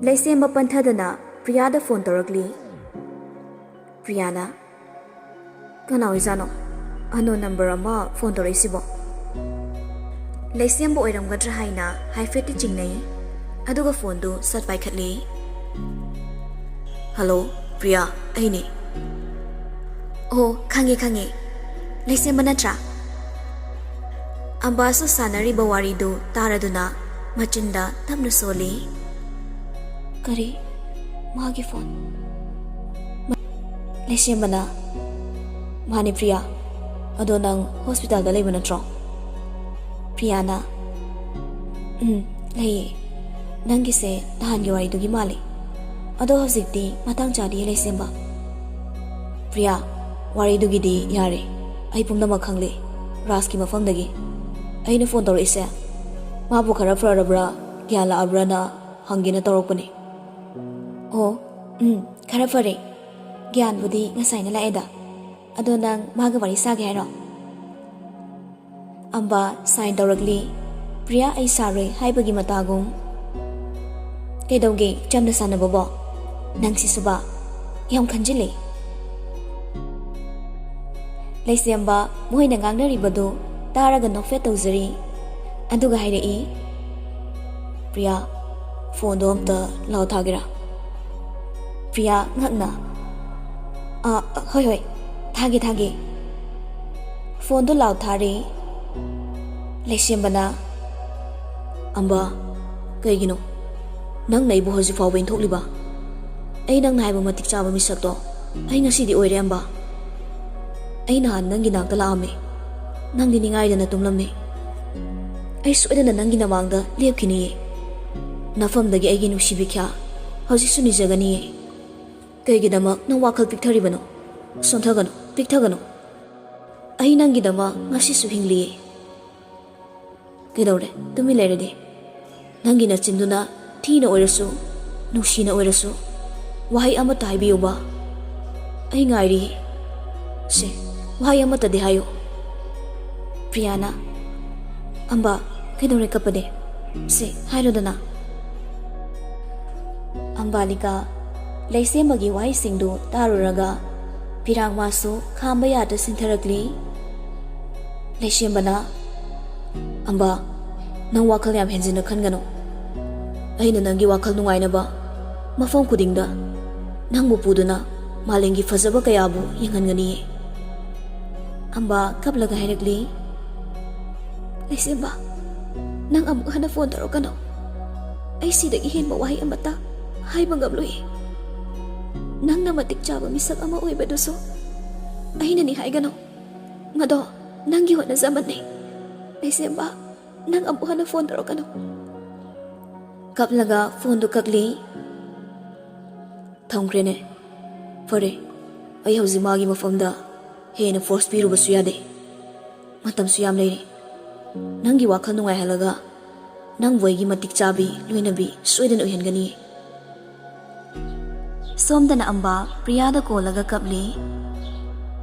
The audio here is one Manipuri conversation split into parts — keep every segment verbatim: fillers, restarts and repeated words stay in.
ꯂꯩꯁꯦꯝꯕ ꯄꯟꯊꯗꯅ ꯄ꯭ꯔꯤꯌꯥꯗ ꯐꯣꯟ ꯇꯧꯔꯛꯂꯤ꯫ ꯄ꯭ꯔꯤꯌꯥꯅ, "ꯀꯅꯥ ꯑꯣꯏꯖꯥꯠꯅꯣ? ꯑꯟꯅꯣꯟ ꯅꯝꯕꯔ ꯑꯃ ꯐꯣꯟ ꯇꯧꯔꯛꯏꯁꯤꯕꯣ?" ꯂꯩꯁꯦꯝꯕ ꯑꯣꯏꯔꯝꯒꯗ꯭ꯔꯥ ꯍꯥꯏꯅ ꯍꯥꯏꯐꯦꯠꯇꯤ ꯆꯤꯡꯅꯩ꯫ ꯑꯗꯨꯒ ꯐꯣꯟꯗꯨ ꯁꯠ ꯄꯥꯏꯈꯠꯂꯤ꯫ "ꯍꯜꯂꯣ, ꯄ꯭ꯔꯤꯌꯥ, ꯑꯩꯅꯦ꯫" "ꯑꯣ, ꯈꯪꯉꯦ, ꯈꯪꯉꯦ꯫ ꯂꯩꯁꯦꯝꯕ ꯅꯠꯇ꯭ꯔꯥ?" ꯑꯝꯕꯥꯁꯨ ꯁꯥꯟꯅꯔꯤꯕ ꯋꯥꯔꯤꯗꯨ ꯇꯥꯔꯗꯨꯅ ꯃꯆꯤꯟꯗ ꯇꯞꯅ ꯁꯣꯜꯂꯤ꯫ "ꯀꯔꯤ? ꯃꯥꯒꯤ ꯐꯣꯟ?" ꯂꯩꯁꯦꯝꯕꯅ, "ꯃꯥꯅꯦ ꯄ꯭ꯔꯤꯌꯥ, ꯑꯗꯣ ꯅꯪ ꯍꯣꯁꯄꯤꯇꯥꯜꯗ ꯂꯩꯕ ꯅꯠꯇ꯭ꯔꯣ?" ꯄ꯭ꯔꯤꯌꯥꯅ, "ꯎꯝ, ꯂꯩꯌꯦ꯫ ꯅꯪꯒꯤꯁꯦ ꯅꯍꯥꯟꯒꯤ ꯋꯥꯔꯤꯗꯨꯒꯤ ꯃꯥꯜꯂꯦ꯫ ꯑꯗꯣ ꯍꯧꯖꯤꯛꯇꯤ ꯃꯇꯥꯡ ꯆꯥꯗꯤꯌꯦ ꯂꯩꯁꯦꯝꯕ꯫" "ꯄ꯭ꯔꯤꯌꯥ, ꯋꯥꯔꯤꯗꯨꯒꯤꯗꯤ ꯌꯥꯔꯦ꯫ ꯑꯩ ꯄꯨꯝꯅꯃꯛ ꯈꯪꯂꯦ, ꯔꯥꯖꯀꯤ ꯃꯐꯝꯗꯒꯤ꯫ ꯑꯩꯅ ꯐꯣꯟ ꯇꯧꯔꯛꯏꯁꯦ ꯃꯥꯕꯨ ꯈꯔ ꯐꯔꯕ꯭ꯔꯥ, ꯒ꯭ꯌꯥꯟ ꯂꯥꯛꯑꯕ꯭ꯔꯥꯅ ꯍꯪꯒꯦꯅ ꯇꯧꯔꯛꯄꯅꯦ꯫" "ꯑꯣ, ꯎꯝ, ꯈꯔ ꯐꯔꯦ꯫ ꯒ꯭ꯌꯥꯟꯕꯨꯗꯤ ꯉꯁꯥꯏꯅ ꯂꯥꯛꯑꯦꯗ꯫ ꯑꯗꯣ ꯅꯪ ꯃꯥꯒ ꯋꯥꯔꯤ ꯁꯥꯒꯦ ꯍꯥꯏꯔꯣ?" ꯑꯝꯕꯥ ꯁꯥꯏꯟ ꯇꯧꯔꯛꯂꯤ꯫ ꯄ꯭ꯔꯤꯌꯥ ꯑꯩ ꯁꯥꯔꯣꯏ ꯍꯥꯏꯕꯒꯤ ꯃꯇꯥꯒꯨꯝ꯫ "ꯀꯩꯗꯧꯒꯦ ꯆꯝꯅ ꯁꯥꯟꯅꯕꯕꯣ? ꯅꯪꯁꯤꯁꯨꯕ ꯌꯥꯝ ꯈꯟꯖꯤꯜꯂꯦ꯫" ꯂꯩꯁꯦꯝꯕ ꯃꯈꯣꯏꯅ ꯉꯥꯡꯅꯔꯤꯕꯗꯨ ꯇꯥꯔꯒ ꯅꯣꯛꯐꯦꯠ ꯇꯧꯖꯔꯤ꯫ ꯑꯗꯨꯒ ꯍꯥꯏꯔꯛꯏ, "ꯄ꯭ꯔꯤꯌꯥ, ꯐꯣꯟꯗꯣ ꯑꯝꯇ ꯂꯥꯎ ꯊꯥꯒꯦꯔꯥ?" ꯄ꯭ꯔꯤꯌꯥ ꯉꯛꯅ, "ꯑ, ꯍꯣꯏ, ꯍꯣꯏ, ꯊꯥꯒꯦ, ꯊꯥꯒꯦ꯫" ꯐꯣꯟꯗꯣ ꯂꯥꯎ ꯊꯥꯔꯦ꯫ ꯂꯩꯁꯦꯝꯕꯅ, "ꯑꯝꯕ, ꯀꯩꯒꯤꯅꯣ ꯅꯪꯅ ꯑꯩꯕꯨ ꯍꯧꯖꯤꯛ ꯐꯥꯎꯕ ꯏꯟꯊꯣꯛꯂꯤꯕ? ꯑꯩ ꯅꯪꯅ ꯍꯥꯏꯕ ꯃꯇꯤꯛ ꯆꯥꯕ ꯃꯤꯁꯛꯇꯣ ꯑꯩ ꯉꯁꯤꯗꯤ ꯑꯣꯏꯔꯦ, ꯑꯝꯕ꯫ ꯑꯩ ꯅꯍꯥꯟ ꯅꯪꯒꯤ ꯅꯥꯛꯇ ꯂꯥꯛꯑꯝꯃꯦ꯫ ꯅꯪꯗꯤ ꯅꯤꯡꯉꯥꯏꯗꯅ ꯇꯨꯝꯂꯝꯃꯦ꯫ ꯑꯩ ꯁꯣꯏꯗꯅ ꯅꯪꯒꯤ ꯅꯃꯥꯡꯗ ꯂꯦꯞꯈꯤꯅꯤꯌꯦ꯫ ꯅꯐꯝꯗꯒꯤ ꯑꯩꯒꯤ ꯅꯨꯡꯁꯤꯕꯤ ꯈ꯭ꯌꯥ ꯍꯧꯖꯤꯛꯁꯨ ꯅꯤꯖꯒꯅꯤꯌꯦ꯫ ꯀꯩꯒꯤꯗꯃꯛ ꯅꯪ ꯋꯥꯈꯜ ꯄꯤꯛꯊꯔꯤꯕꯅꯣ? ꯁꯣꯟꯊꯒꯅꯨ, ꯄꯤꯛꯊꯒꯅꯨ꯫ ꯑꯩ ꯅꯪꯒꯤꯗꯃꯛ ꯉꯁꯤꯁꯨ ꯍꯤꯡꯂꯤꯌꯦ꯫ ꯀꯩꯗꯧꯔꯦ? ꯇꯨꯃꯤꯟ ꯂꯩꯔꯗꯤ꯫ ꯅꯪꯒꯤ ꯅꯆꯤꯟꯗꯨꯅ ꯊꯤꯅ ꯑꯣꯏꯔꯁꯨ, ꯅꯨꯡꯁꯤꯅ ꯑꯣꯏꯔꯁꯨ, ꯋꯥꯍꯩ ꯑꯃꯠꯇ ꯍꯥꯏꯕꯤꯌꯨꯕ꯫ ꯑꯩ ꯉꯥꯏꯔꯤ꯫ ꯁꯦ, ꯋꯥꯍꯩ ꯑꯃꯠꯇꯗꯤ ꯍꯥꯏꯌꯨ꯫" ꯄ꯭ꯔꯤꯌꯥꯅ, "ꯑꯝꯕ, ꯀꯩꯗꯧꯔꯦ ꯀꯞꯄꯗꯤ? ꯁꯦ, ꯍꯥꯏꯔꯣꯗꯅ꯫" ꯑꯝꯕꯥꯂꯤꯀꯥ ꯂꯩꯁꯦꯝꯕꯒꯤ ꯋꯥꯍꯩꯁꯤꯡꯗꯨ ꯇꯥꯔꯨꯔꯒ ꯄꯤꯔꯥꯡ ꯃꯥꯁꯨ ꯈꯥꯝꯕ ꯌꯥꯗ ꯁꯤꯟꯊꯔꯛꯂꯤ꯫ ꯂꯩꯁꯦꯝꯕꯅ, "ꯑꯝꯕꯥ, ꯅꯪ ꯋꯥꯈꯜ ꯌꯥꯝ ꯍꯦꯟꯖꯤꯟꯅ ꯈꯟꯒꯅꯨ꯫ ꯑꯩꯅ ꯅꯪꯒꯤ ꯋꯥꯈꯜ ꯅꯨꯡꯉꯥꯏꯅꯕ ꯃꯐꯝ ꯈꯨꯗꯤꯡꯗ ꯅꯪꯕꯨ ꯄꯨꯗꯨꯅ ꯃꯥꯂꯦꯝꯒꯤ ꯐꯖꯕ ꯀꯌꯥꯕꯨ ꯌꯦꯡꯍꯟꯒꯅꯤꯌꯦ꯫" ꯑꯝꯕꯥ ꯀꯞꯂꯒ ꯍꯥꯏꯔꯛꯂꯤ, "ꯂꯩꯁꯦꯝꯕ, ꯅꯪ ꯑꯃꯨꯛ ꯍꯟꯅ ꯐꯣꯟ ꯇꯧꯔꯛꯀꯅꯨ꯫ ꯑꯩ ꯁꯤꯗꯒꯤ ꯍꯦꯟꯕ ꯋꯥꯍꯩ ꯑꯃꯠꯇ ꯍꯥꯏꯕ ꯉꯝꯂꯣꯏ꯫ ꯅꯪꯅ ꯃꯇꯤꯛ ꯆꯥꯕ ꯃꯤꯁꯛ ꯑꯃ ꯑꯣꯏꯕꯗꯨꯁꯨ ꯑꯩꯅꯅꯤ ꯍꯥꯏꯒꯅꯨ꯫ ꯃꯗꯣ ꯅꯪꯒꯤ ꯍꯣꯠꯅꯖꯃꯟꯅꯤ꯫ ꯂꯩꯁꯦꯝꯕ, ꯅꯪ ꯑꯃꯨꯛ ꯍꯟꯅ ꯐꯣꯟ ꯇꯧꯔꯛꯀꯅꯨ꯫" ꯀꯞꯂꯒ ꯐꯣꯟꯗꯨ ꯀꯛꯂꯤ꯫ "ꯊꯝꯈ꯭ꯔꯦꯅꯦ꯫ ꯐꯔꯦ, ꯑꯩ ꯍꯧꯖꯤꯛ ꯃꯥꯒꯤ ꯃꯐꯝꯗ ꯍꯦꯟꯅ ꯐꯣꯔꯁ ꯄꯤꯔꯨꯕꯁꯨ ꯌꯥꯗꯦ꯫ ꯃꯇꯝꯁꯨ ꯌꯥꯝ ꯂꯩꯔꯤ꯫ ꯅꯪꯒꯤ ꯋꯥꯈꯜ ꯅꯨꯡꯉꯥꯏꯍꯜꯂꯒ ꯅꯪꯕꯨ ꯑꯩꯒꯤ ꯃꯇꯤꯛ ꯆꯥꯕꯤ ꯂꯣꯏꯅꯕꯤ ꯁꯣꯏꯗꯅ ꯑꯣꯏꯍꯟꯒꯅꯤ꯫" ꯁꯣꯝꯗꯅ ꯑꯝꯕꯥ ꯄ꯭ꯔꯤꯌꯥꯗ ꯀꯣꯜꯂꯒ ꯀꯞꯂꯤ꯫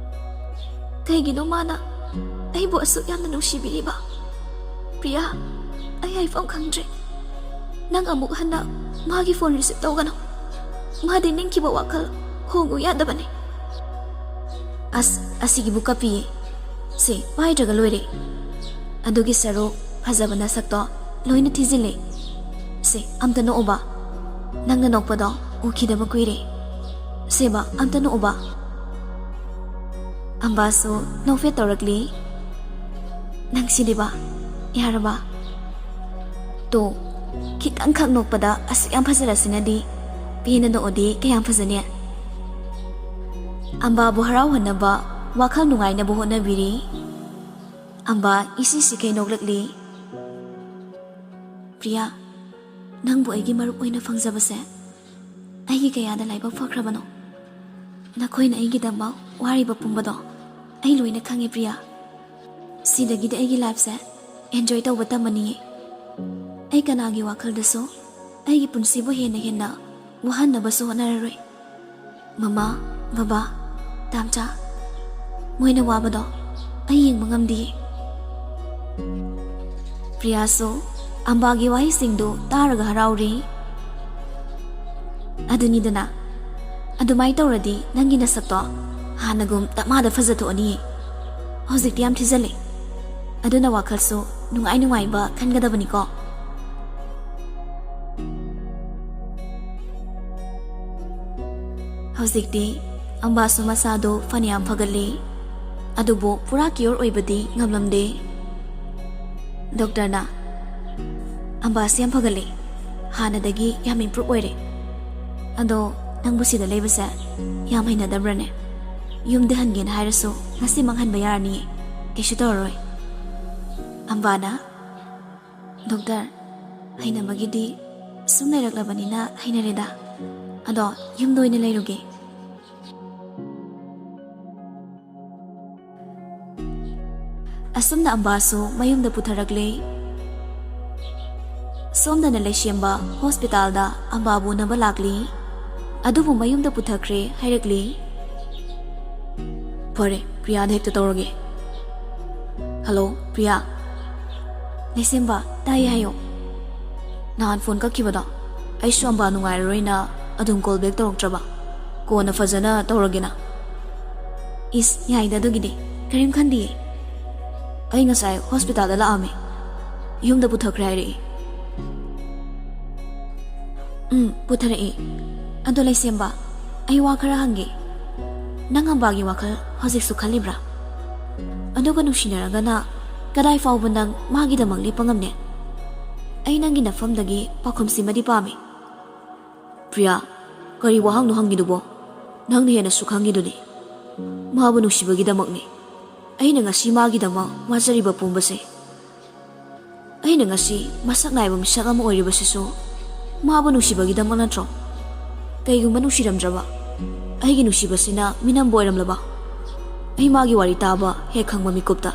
"ꯀꯩꯒꯤꯅꯣ ꯃꯥꯅ ꯑꯩꯕꯨ ꯑꯁꯨꯛ ꯌꯥꯝꯅ ꯅꯨꯡꯁꯤꯕꯤꯔꯤꯕ? ꯄ꯭ꯔꯤꯌꯥ, ꯑꯩ ꯍꯥꯏꯐꯝ ꯈꯪꯗ꯭ꯔꯦ꯫ ꯅꯪ ꯑꯃꯨꯛ ꯍꯟꯅ ꯃꯥꯒꯤ ꯐꯣꯟ ꯔꯤꯁꯤꯞ ꯇꯧꯒꯅꯨ꯫ ꯃꯥꯗꯤ ꯅꯤꯡꯈꯤꯕ ꯋꯥꯈꯜ ꯍꯣꯡꯉꯨ ꯌꯥꯗꯕꯅꯤ꯫" "ꯑꯁ, ꯑꯁꯤꯒꯤꯕꯨ ꯀꯞꯄꯤꯌꯦ꯫ ꯁꯦ, ꯄꯥꯏꯗ꯭ꯔꯒ ꯂꯣꯏꯔꯦ꯫ ꯑꯗꯨꯒꯤ ꯁꯔꯨꯛ ꯐꯖꯕ ꯅꯁꯛꯇꯣ ꯂꯣꯏꯅ ꯊꯤꯖꯤꯜꯂꯦ꯫ ꯁꯦ, ꯑꯝꯇ ꯅꯣꯛꯎꯕ꯫ ꯅꯪꯅ ꯅꯣꯛꯄꯗꯣ ꯎꯈꯤꯗꯕ ꯀꯨꯏꯔꯦ꯫ ꯁꯦꯕ, ꯑꯝꯇ ꯅꯣꯛꯎꯕ꯫" ꯑꯝꯕꯥꯁꯨ ꯅꯣꯛꯐꯦꯠ ꯇꯧꯔꯛꯂꯤ꯫ "ꯅꯪꯁꯤꯗꯤꯕ, ꯌꯥꯔꯕ? ꯇꯣ, ꯈꯤꯇꯪꯈꯛ ꯅꯣꯛꯄꯗ ꯑꯁꯨꯛ ꯌꯥꯝ ꯐꯖꯔꯁꯤꯅꯗꯤ, ꯄꯦꯟꯅ ꯅꯣꯛꯑꯗꯤ ꯀꯌꯥꯝ ꯐꯖꯅꯤ?" ꯑꯝꯕꯥꯕꯨ ꯍꯔꯥꯎꯍꯟꯅꯕ, ꯋꯥꯈꯜ ꯅꯨꯡꯉꯥꯏꯅꯕ ꯍꯣꯠꯅꯕꯤꯔꯤ꯫ ꯑꯝꯕꯥ ꯏꯁꯤ ꯁꯤꯈꯩ ꯅꯣꯛꯂꯛꯂꯤ꯫ "ꯄ꯭ꯔꯤꯌꯥ, ꯅꯪꯕꯨ ꯑꯩꯒꯤ ꯃꯔꯨꯞ ꯑꯣꯏꯅ ꯐꯪꯖꯕꯁꯦ ꯑꯩꯒꯤ ꯀꯌꯥꯗ ꯂꯥꯏꯕꯛ ꯐꯈ꯭ꯔꯕꯅꯣ꯫ ꯅꯈꯣꯏꯅ ꯑꯩꯒꯤꯗꯃꯛ ꯋꯥꯔꯤꯕ ꯄꯨꯝꯕꯗꯣ ꯑꯩ ꯂꯣꯏꯅ ꯈꯪꯉꯦ, ꯄ꯭ꯔꯤꯌꯥ꯫ ꯁꯤꯗꯒꯤꯗꯤ ꯑꯩꯒꯤ ꯂꯥꯏꯐꯁꯦ ꯑꯦꯟꯖꯣꯏ ꯇꯧꯕ ꯇꯝꯃꯅꯤꯌꯦ꯫ ꯑꯩ ꯀꯅꯥꯒꯤ ꯋꯥꯈꯜꯗꯁꯨ ꯑꯩꯒꯤ ꯄꯨꯟꯁꯤꯕꯨ ꯍꯦꯟꯅ ꯍꯦꯟꯅ ꯋꯥꯍꯟꯅꯕꯁꯨ ꯍꯣꯠꯅꯔꯔꯣꯏ꯫ ꯃꯃꯥ, ꯕꯕꯥ, ꯇꯥꯝꯆꯥ, ꯃꯣꯏꯅ ꯋꯥꯕꯗꯣ ꯑꯩ ꯌꯦꯡꯕ ꯉꯝꯗꯤꯌꯦ꯫" ꯄ꯭ꯔꯤꯌꯥꯁꯨ ꯑꯝꯕꯥꯒꯤ ꯋꯥꯍꯩꯁꯤꯡꯗꯨ ꯇꯥꯔꯒ ꯍꯔꯥꯎꯔꯤ꯫ ꯑꯗꯨꯅꯤꯗꯅ꯫ ꯑꯗꯨꯃꯥꯏꯅ ꯇꯧꯔꯗꯤ ꯅꯪꯒꯤ ꯅꯁꯛꯇꯣ ꯍꯥꯟꯅꯒꯨꯝ ꯇꯞꯃꯥꯗ ꯐꯖꯊꯣꯛꯑꯅꯤꯌꯦ꯫ ꯍꯧꯖꯤꯛꯇꯤ ꯌꯥꯝ ꯊꯤꯖꯤꯜꯂꯦ꯫ ꯑꯗꯨꯅ ꯋꯥꯈꯜꯁꯨ ꯅꯨꯡꯉꯥꯏ ꯅꯨꯡꯉꯥꯏꯕ ꯈꯟꯒꯗꯕꯅꯤꯀꯣ꯫ ꯍꯧꯖꯤꯛꯇꯤ ꯑꯝꯕꯥꯁꯨ ꯃꯁꯥꯗꯣ ꯐꯅꯌꯥꯝ ꯐꯒꯠꯂꯦ, ꯑꯗꯨꯕꯨ ꯄꯨꯔꯥ ꯀ꯭ꯌꯣꯔ ꯑꯣꯏꯕꯗꯤ ꯉꯝꯂꯝꯗꯦ꯫ ꯗꯣꯛꯇꯔꯅ, "ꯑꯝꯕꯥꯁꯤ ꯌꯥꯝ ꯐꯒꯠꯂꯦ, ꯍꯥꯟꯅꯗꯒꯤ ꯌꯥꯝ ꯏꯝꯄ꯭ꯔꯨꯞ ꯑꯣꯏꯔꯦ꯫ ꯑꯗꯣ ꯅꯪꯕꯨ ꯁꯤꯗ ꯂꯩꯕꯁꯦ ꯌꯥꯝ ꯍꯩꯅꯗꯕ꯭ꯔꯅꯦ? ꯌꯨꯝꯗ ꯍꯟꯒꯦꯅ ꯍꯥꯏꯔꯁꯨ ꯉꯁꯤꯃꯛ ꯍꯟꯕ ꯌꯥꯔꯅꯤꯌꯦ, ꯀꯩꯁꯨ ꯇꯧꯔꯔꯣꯏ꯫" ꯑꯝꯕꯥꯅ, "ꯗꯣꯛꯇꯔ, ꯍꯩꯅꯕꯒꯤꯗꯤ ꯁꯨꯝ ꯂꯩꯔꯛꯂꯕꯅꯤꯅ ꯍꯩꯅꯔꯦꯗ꯫ ꯑꯗꯣ ꯌꯨꯝꯗ ꯑꯣꯏꯅ ꯂꯩꯔꯨꯒꯦ꯫" ꯑꯁꯨꯝꯅ ꯑꯝꯕꯥꯁꯨ ꯃꯌꯨꯝꯗ ꯄꯨꯊꯔꯛꯂꯦ꯫ ꯁꯣꯝꯗꯅ ꯂꯩꯁꯦꯝꯕ ꯍꯣꯁꯄꯤꯇꯥꯜꯗ ꯑꯝꯕꯥꯕꯨ ꯎꯅꯕ ꯂꯥꯛꯂꯤ꯫ ꯑꯗꯨꯕꯨ ꯃꯌꯨꯝꯗ ꯄꯨꯊꯈ꯭ꯔꯦ ꯍꯥꯏꯔꯛꯂꯤ꯫ "ꯐꯔꯦ, ꯄ꯭ꯔꯤꯌꯥꯗ ꯍꯦꯛꯇ ꯇꯧꯔꯒꯦ꯫ ꯍꯜꯂꯣ, ꯄ꯭ꯔꯤꯌꯥ꯫" "ꯂꯩꯁꯦꯝꯕ, ꯇꯥꯏꯌꯦ, ꯍꯥꯏꯌꯣ꯫" "ꯅꯍꯥꯟ ꯐꯣꯟ ꯀꯛꯈꯤꯕꯗꯣ, ꯑꯩꯁꯨ ꯑꯝꯕꯥ ꯅꯨꯡꯉꯥꯏꯔꯔꯣꯏꯅ ꯑꯗꯨꯝ ꯀꯣꯜ ꯕꯦꯛ ꯇꯧꯔꯛꯇ꯭ꯔꯕ꯫ ꯀꯣꯟꯅ ꯐꯖꯅ ꯇꯧꯔꯒꯦꯅ꯫" "ꯏꯁ, ꯌꯥꯏꯗ ꯑꯗꯨꯒꯤꯗꯤ, ꯀꯔꯤꯝ ꯈꯟꯗꯤꯌꯦ꯫ ꯑꯩ ꯉꯁꯥꯏ ꯍꯣꯁꯄꯤꯇꯥꯜꯗ ꯂꯥꯛꯑꯝꯃꯦ, ꯌꯨꯝꯗ ꯄꯨꯊꯈ꯭ꯔꯦ ꯍꯥꯏꯔꯛꯏ꯫" "ꯎꯝ, ꯄꯨꯊꯔꯛꯏ꯫ ꯑꯗꯣ ꯂꯩꯁꯦꯝꯕ, ꯑꯩ ꯋꯥ ꯈꯔ ꯍꯪꯒꯦ꯫ ꯅꯪ ꯑꯝꯕꯥꯒꯤ ꯋꯥꯈꯜ ꯍꯧꯖꯤꯛꯁꯨ ꯈꯜꯂꯤꯕ꯭ꯔꯥ? ꯑꯗꯨꯒ ꯅꯨꯡꯁꯤꯅꯔꯒꯅ ꯀꯗꯥꯏ ꯐꯥꯎꯕ ꯅꯪ ꯃꯥꯒꯤꯗꯃꯛ ꯂꯦꯞꯄ ꯉꯝꯅꯦ? ꯑꯩ ꯅꯪꯒꯤ ꯅꯐꯝꯗꯒꯤ ꯄꯥꯎꯈꯨꯝꯁꯤꯃꯗꯤ ꯄꯥꯝꯃꯤ꯫" "ꯄ꯭ꯔꯤꯌꯥ, ꯀꯔꯤ ꯋꯥꯍꯪꯅꯣ ꯍꯪꯉꯤꯗꯨꯕꯣ? ꯅꯪꯅ ꯍꯦꯟꯅꯁꯨ ꯈꯪꯉꯤꯗꯨꯅꯤ꯫ ꯃꯥꯕꯨ ꯅꯨꯡꯁꯤꯕꯒꯤꯗꯃꯛꯅꯤ ꯑꯩꯅ ꯉꯁꯤ ꯃꯥꯒꯤꯗꯃꯛ ꯋꯥꯖꯔꯤꯕ ꯄꯨꯝꯕꯁꯦ꯫ ꯑꯩꯅ ꯉꯁꯤ ꯃꯁꯛ ꯅꯥꯏꯕ ꯃꯤꯁꯛ ꯑꯃ ꯑꯣꯏꯔꯤꯕꯁꯤꯁꯨ ꯃꯥꯕꯨ ꯅꯨꯡꯁꯤꯕꯒꯤꯗꯃꯛ ꯅꯠꯇ꯭ꯔꯣ? ꯀꯩꯒꯨꯝꯕ ꯅꯨꯡꯁꯤꯔꯝꯗ꯭ꯔꯕ, ꯑꯩꯒꯤ ꯅꯨꯡꯁꯤꯕꯁꯤꯅ ꯃꯤꯅꯝꯕ ꯑꯣꯏꯔꯝꯂꯕ, ꯑꯩ ꯃꯥꯒꯤ ꯋꯥꯔꯤ ꯇꯥꯕ ꯍꯦꯛ ꯈꯪꯕ ꯃꯤꯀꯨꯞꯇ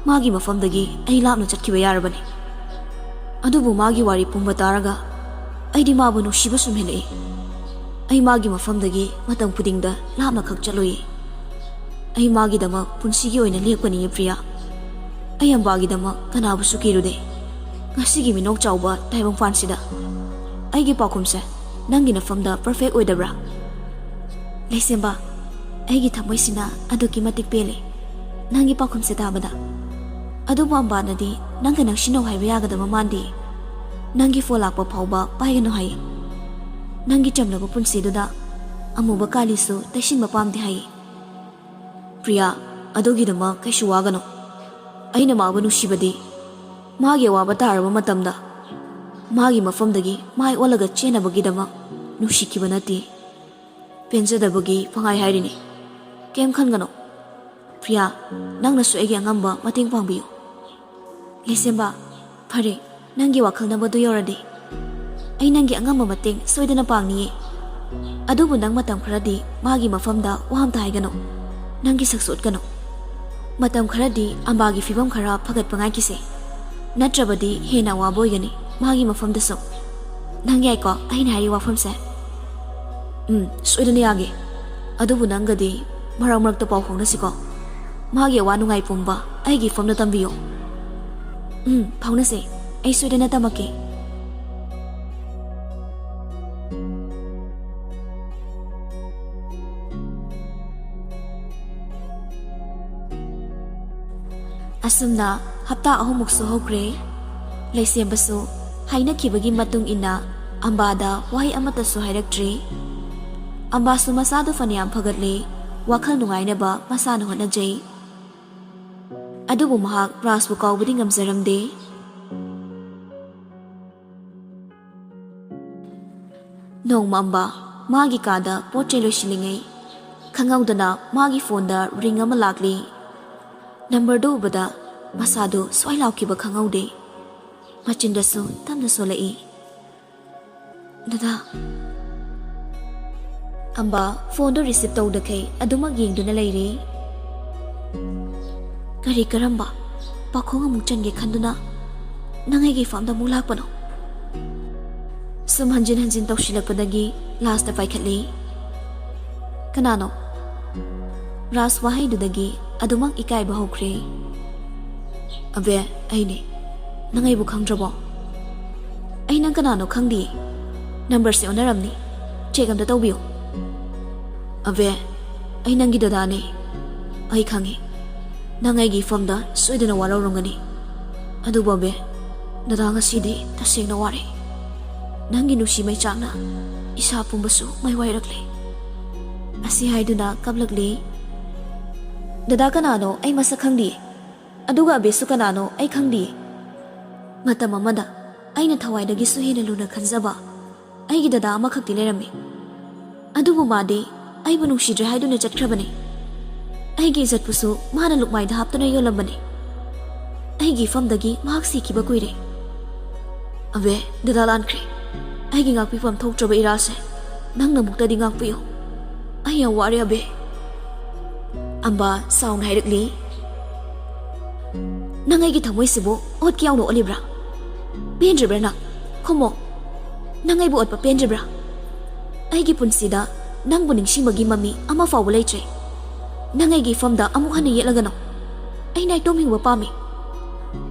ꯃꯥꯒꯤ ꯃꯐꯝꯗꯒꯤ ꯑꯩ ꯂꯥꯞꯅ ꯆꯠꯈꯤꯕ ꯌꯥꯔꯕꯅꯤ꯫ ꯑꯗꯨꯕꯨ ꯃꯥꯒꯤ ꯋꯥꯔꯤ ꯄꯨꯝꯕ ꯇꯥꯔꯒ ꯑꯩꯗꯤ ꯃꯥꯕꯨ ꯅꯨꯡꯁꯤꯕ ꯁꯨꯝ ꯍꯦꯜꯂꯛꯏ꯫ ꯑꯩ ꯃꯥꯒꯤ ꯃꯐꯝꯗꯒꯤ ꯃꯇꯝ ꯈꯨꯗꯤꯡꯗ ꯂꯥꯞꯅ ꯈꯛ ꯆꯠꯂꯨꯏ꯫ ꯑꯩ ꯃꯥꯒꯤꯗꯃꯛ ꯄꯨꯟꯁꯤꯒꯤ ꯑꯣꯏꯅ ꯂꯦꯞꯀꯅꯤꯌꯦ ꯄ꯭ꯔꯤꯌꯥ꯫ ꯑꯩ ꯑꯝꯕꯥꯒꯤꯗꯃꯛ ꯀꯅꯥꯕꯨꯁꯨ ꯀꯤꯔꯨꯗꯦ꯫ ꯉꯁꯤꯒꯤ ꯃꯤꯅꯣꯛ ꯆꯥꯎꯕ ꯇꯥꯏꯕꯪꯄꯥꯟꯁꯤꯗ ꯑꯩꯒꯤ ꯄꯥꯎꯈꯨꯝꯁꯦ ꯅꯪꯒꯤ ꯅꯐꯝꯗ ꯄꯔꯐꯦꯛ ꯑꯣꯏꯗꯕ꯭ꯔꯥ? ꯂꯩꯁꯦꯝꯕ, ꯑꯩꯒꯤ ꯊꯃꯣꯏꯁꯤꯅ ꯑꯗꯨꯛꯀꯤ ꯃꯇꯤꯛ ꯄꯦꯜꯂꯦ ꯅꯪꯒꯤ ꯄꯥꯎꯈꯨꯝꯁꯦ ꯇꯥꯕꯗ꯫ ꯑꯗꯨꯕꯨ ꯑꯝꯕꯥꯅꯗꯤ ꯅꯪꯒ ꯅꯛꯁꯤꯟꯅꯧ ꯍꯥꯏꯕ ꯌꯥꯒꯗꯕ ꯃꯥꯟꯗꯦ꯫ ꯅꯪꯒꯤ ꯐꯣꯟ ꯂꯥꯛꯄ ꯐꯥꯎꯕ ꯄꯥꯏꯒꯅꯨ ꯍꯥꯏꯌꯦ꯫ ꯅꯪꯒꯤ ꯆꯝꯂꯕ ꯄꯨꯟꯁꯤꯗꯨꯗ ꯑꯃꯨꯕ ꯀꯥꯂꯤꯁꯨ ꯇꯩꯁꯤꯟꯕ ꯄꯥꯝꯗꯦ ꯍꯥꯏꯌꯦ꯫ ꯄ꯭ꯔꯤꯌꯥ, ꯑꯗꯨꯒꯤꯗꯃꯛ ꯀꯩꯁꯨ ꯋꯥꯒꯅꯨ꯫ ꯑꯩꯅ ꯃꯥꯕꯨ ꯅꯨꯡꯁꯤꯕꯗꯤ ꯃꯥꯒꯤ ꯑꯋꯥꯕ ꯇꯥꯔꯕ ꯃꯇꯝꯗ ꯃꯥꯒꯤ ꯃꯐꯝꯗꯒꯤ ꯃꯥꯏ ꯑꯣꯜꯂꯒ ꯆꯦꯟꯅꯕꯒꯤꯗꯃꯛ ꯅꯨꯡꯁꯤꯈꯤꯕ ꯅꯠꯇꯦ꯫ ꯄꯦꯟꯖꯗꯕꯒꯤ ꯄꯪꯍꯥꯏ ꯍꯥꯏꯔꯤꯅꯤ꯫ ꯀꯩꯝ ꯈꯟꯒꯅꯨ꯫ ꯄ꯭ꯔꯤꯌꯥ, ꯅꯪꯅꯁꯨ ꯑꯩꯒꯤ ꯑꯉꯝꯕ ꯃꯇꯦꯡ ꯄꯥꯡꯕꯤꯌꯨ꯫ ꯂꯩꯁꯦꯝꯕ, ꯐꯔꯦ, ꯅꯪꯒꯤ ꯋꯥꯈꯜꯅ ꯃꯗꯨ ꯌꯧꯔꯗꯤ ꯑꯩ ꯅꯪꯒꯤ ꯑꯉꯝꯕ ꯃꯇꯦꯡ ꯁꯣꯏꯗꯅ ꯄꯥꯡꯅꯤꯌꯦ꯫ ꯑꯗꯨꯕꯨ ꯅꯪ ꯃꯇꯝ ꯈꯔꯗꯤ ꯃꯥꯒꯤ ꯃꯐꯝꯗ ꯋꯥ ꯑꯝꯇ ꯍꯥꯏꯒꯅꯨ꯫ ꯅꯪꯒꯤ ꯁꯛꯁꯨ ꯎꯠꯀꯅꯨ꯫ ꯃꯇꯝ ꯈꯔꯗꯤ ꯑꯝꯕꯥꯒꯤ ꯐꯤꯕꯝ ꯈꯔ ꯐꯒꯠꯄ ꯉꯥꯏꯈꯤꯁꯦ꯫ ꯅꯠꯇ꯭ꯔꯕꯗꯤ ꯍꯦꯟꯅ ꯑꯋꯥꯕ ꯑꯣꯏꯒꯅꯤ ꯃꯥꯒꯤ ꯃꯐꯝꯗꯁꯨ꯫ ꯅꯪ ꯌꯥꯏꯀꯣ ꯑꯩꯅ ꯍꯥꯏꯔꯤ ꯋꯥꯐꯝꯁꯦ? ꯎꯝ, ꯁꯣꯏꯗꯅ ꯌꯥꯒꯦ꯫ ꯑꯗꯨꯕꯨ ꯅꯪꯒꯗꯤ ꯃꯔꯛ ꯃꯔꯛꯇ ꯄꯥꯎ ꯐꯥꯎꯅꯁꯤꯀꯣ꯫ ꯃꯥꯒꯤ ꯑꯋꯥ ꯅꯨꯡꯉꯥꯏ ꯄꯨꯝꯕ ꯑꯩꯒꯤ ꯐꯣꯟꯗ ꯇꯝꯕꯤꯌꯨ꯫ ꯎꯝ, ꯐꯥꯎꯅꯁꯦ꯫ ꯑꯩ ꯁꯣꯏꯗꯅ ꯇꯝꯃꯛꯀꯦ꯫ ꯑꯁꯨꯝꯅ ꯍꯞꯇꯥ ꯑꯍꯨꯝꯃꯨꯛꯁꯨ ꯍꯧꯈ꯭ꯔꯦ꯫ ꯂꯩꯁꯦꯝꯕꯁꯨ ꯍꯥꯏꯅꯈꯤꯕꯒꯤ ꯃꯇꯨꯡ ꯏꯟꯅ ꯑꯝꯕꯥꯗ ꯋꯥꯍꯩ ꯑꯃꯠꯇꯁꯨ ꯍꯥꯏꯔꯛꯇ꯭ꯔꯦ꯫ ꯑꯝꯕꯥꯁꯨ ꯃꯁꯥꯗꯨ ꯐꯅꯌꯥꯝ ꯐꯒꯠꯂꯦ, ꯋꯥꯈꯜ ꯅꯨꯡꯉꯥꯏꯅꯕ ꯃꯁꯥꯅ ꯍꯣꯠꯅꯖꯩ꯫ ꯑꯗꯨꯕꯨ ꯃꯍꯥꯛ ꯔꯥꯖꯄꯨ ꯀꯥꯎꯕꯗꯤ ꯉꯝꯖꯔꯝꯗꯦ꯫ ꯅꯣꯡꯃ ꯑꯝꯕꯥ ꯃꯥꯒꯤ ꯀꯥꯗ ꯄꯣꯠ ꯆꯩ ꯂꯣꯏꯁꯤꯜꯂꯤꯉꯩ ꯈꯪꯍꯧꯗꯅ ꯃꯥꯒꯤ ꯐꯣꯟꯗ ꯔꯤꯡ ꯑꯃ ꯂꯥꯛꯂꯤ꯫ ꯅꯝꯕꯔꯗꯨ ꯎꯕꯗ ꯃꯁꯥꯗꯨ ꯁ꯭ꯋꯥꯏ ꯂꯥꯎꯈꯤꯕ ꯈꯪꯍꯧꯗꯦ꯫ ꯃꯆꯤꯟꯗꯁꯨ ꯇꯞꯅ ꯁꯣꯜꯂꯛꯏ, "ꯗꯗꯥ꯫" ꯑꯝꯕꯥ ꯐꯣꯟꯗꯨ ꯔꯤꯁꯤꯞ ꯇꯧꯗꯈꯩ ꯑꯗꯨꯃꯛ ꯌꯦꯡꯗꯨꯅ ꯂꯩꯔꯤ꯫ "ꯀꯔꯤ ꯀꯔꯝꯕ ꯄꯥꯈꯣꯡ ꯑꯃꯨꯛ ꯆꯟꯒꯦ ꯈꯟꯗꯨꯅ ꯅꯪ ꯑꯩꯒꯤ ꯐꯥꯝꯗ ꯑꯃꯨꯛ ꯂꯥꯛꯄꯅꯣ?" ꯁꯨꯝ ꯍꯟꯖꯤꯟ ꯍꯟꯖꯤꯟ ꯇꯧꯁꯤꯜꯂꯛꯄꯗꯒꯤ ꯂꯥꯁꯇ ꯄꯥꯏꯈꯠꯂꯤ꯫ "ꯀꯅꯥꯅꯣ?" ꯔꯥꯖ ꯋꯥꯍꯩꯗꯨꯗꯒꯤ ꯑꯗꯨꯃꯛ ꯏꯀꯥꯏꯕ ꯍꯧꯈ꯭ꯔꯦ꯫ "ꯑꯕꯦ, ꯑꯩꯅꯦ꯫ ꯅꯪ ꯑꯩꯕꯨ ꯈꯪꯗ꯭ꯔꯕꯣ?" "ꯑꯩ ꯅꯪ ꯀꯅꯥꯅꯣ ꯈꯪꯗꯤꯌꯦ꯫" ꯅꯝꯕꯔꯁꯦ ꯑꯣꯟꯅꯔꯝꯅꯤ꯫ ꯆꯦꯛ ꯑꯝꯇ ꯇꯧꯕꯤꯌꯨ꯫ ꯑꯕꯦ, ꯑꯩ ꯅꯪꯒꯤ ꯗꯗꯥꯅꯦ꯫ ꯑꯩ ꯈꯪꯉꯤ, ꯅꯪ ꯑꯩꯒꯤ ꯏꯐꯝꯗ ꯁꯣꯏꯗꯅ ꯋꯥꯔꯧꯔꯝꯒꯅꯤ꯫ ꯑꯗꯨꯕꯨ ꯑꯕꯦ, ꯗꯗꯥ ꯉꯁꯤꯗꯤ ꯇꯁꯦꯡꯅ ꯋꯥꯔꯦ꯫ ꯅꯪꯒꯤ ꯅꯨꯡꯁꯤ ꯃꯩꯆꯥꯛꯅ ꯏꯁꯥ ꯄꯨꯝꯕꯁꯨ ꯃꯩ ꯋꯥꯏꯔꯛꯂꯦ꯫ ꯑꯁꯤ ꯍꯥꯏꯗꯨꯅ ꯀꯞꯂꯛꯂꯤ꯫ ꯗꯗꯥ ꯀꯅꯥꯅꯣ ꯑꯩ ꯃꯁꯛ ꯈꯪꯗꯤꯌꯦ꯫ ꯑꯗꯨꯒ ꯑꯕꯦꯁꯨ ꯀꯅꯥꯅꯣ ꯑꯩ ꯈꯪꯗꯤꯌꯦ꯫ ꯃꯇꯝ ꯑꯃꯗ ꯑꯩꯅ ꯊꯋꯥꯏꯗꯒꯤꯁꯨ ꯍꯦꯟꯅ ꯂꯨꯅ ꯈꯟꯖꯕ ꯑꯩꯒꯤ ꯗꯗꯥ ꯑꯃꯈꯛꯇꯤ ꯂꯩꯔꯝꯃꯤ꯫ ꯑꯗꯨꯕꯨ ꯃꯥꯗꯤ ꯑꯩꯕꯨ ꯅꯨꯡꯁꯤꯗ꯭ꯔꯦ ꯍꯥꯏꯗꯨꯅ ꯆꯠꯈ꯭ꯔꯕꯅꯤ꯫ ꯑꯩꯒꯤ ꯏꯖꯠꯄꯨꯁꯨ ꯃꯥꯅ ꯂꯨꯛꯃꯥꯏꯗ ꯍꯥꯞꯇꯨꯅ ꯌꯣꯜꯂꯝꯕꯅꯤ꯫ ꯑꯩꯒꯤ ꯏꯐꯝꯗꯒꯤ ꯃꯍꯥꯛ ꯁꯤꯈꯤꯕ ꯀꯨꯏꯔꯦ꯫ ꯑꯕꯦ, ꯗꯗꯥ ꯂꯥꯟꯈ꯭ꯔꯦ꯫ ꯑꯩꯒꯤ ꯉꯥꯛꯄꯤꯐꯝ ꯊꯣꯛꯇ꯭ꯔꯕ ꯏꯔꯥꯁꯦ ꯅꯪꯅ ꯑꯃꯨꯛꯇꯗꯤ ꯉꯥꯛꯄꯤꯌꯨ꯫ ꯑꯩ ꯌꯥꯝ ꯋꯥꯔꯦ ꯑꯕꯦ꯫ ꯑꯝꯕ ꯁꯥꯎꯅ ꯍꯥꯏꯔꯛꯂꯤ꯫ ꯅꯪ ꯑꯩꯒꯤ ꯊꯃꯣꯏꯁꯤꯕꯨ ꯑꯣꯠꯀꯦ ꯌꯥꯎꯅ ꯑꯣꯠꯂꯤꯕ꯭ꯔꯥ? ꯄꯦꯟꯗ꯭ꯔꯤꯕ꯭ꯔꯥ ꯅꯪ? ꯈꯨꯝꯃꯣ꯫ ꯅꯪ ꯑꯩꯕꯨ ꯑꯣꯠꯄ ꯄꯦꯟꯗ꯭ꯔꯤꯕ꯭ꯔꯥ? ꯑꯩꯒꯤ ꯄꯨꯟꯁꯤꯗ ꯅꯪꯕꯨ ꯅꯤꯡꯁꯤꯡꯕꯒꯤ ꯃꯃꯤ ꯑꯃ ꯐꯥꯎꯕ ꯂꯩꯇ꯭ꯔꯦ꯫ ꯅꯪ ꯑꯩꯒꯤ ꯏꯐꯝꯗ ꯑꯃꯨꯛ ꯍꯟꯅ ꯌꯦꯠꯂꯒꯅꯨ꯫ ꯑꯩ ꯅꯥꯏꯇꯣꯝ ꯍꯤꯡꯕ ꯄꯥꯝꯃꯤ꯫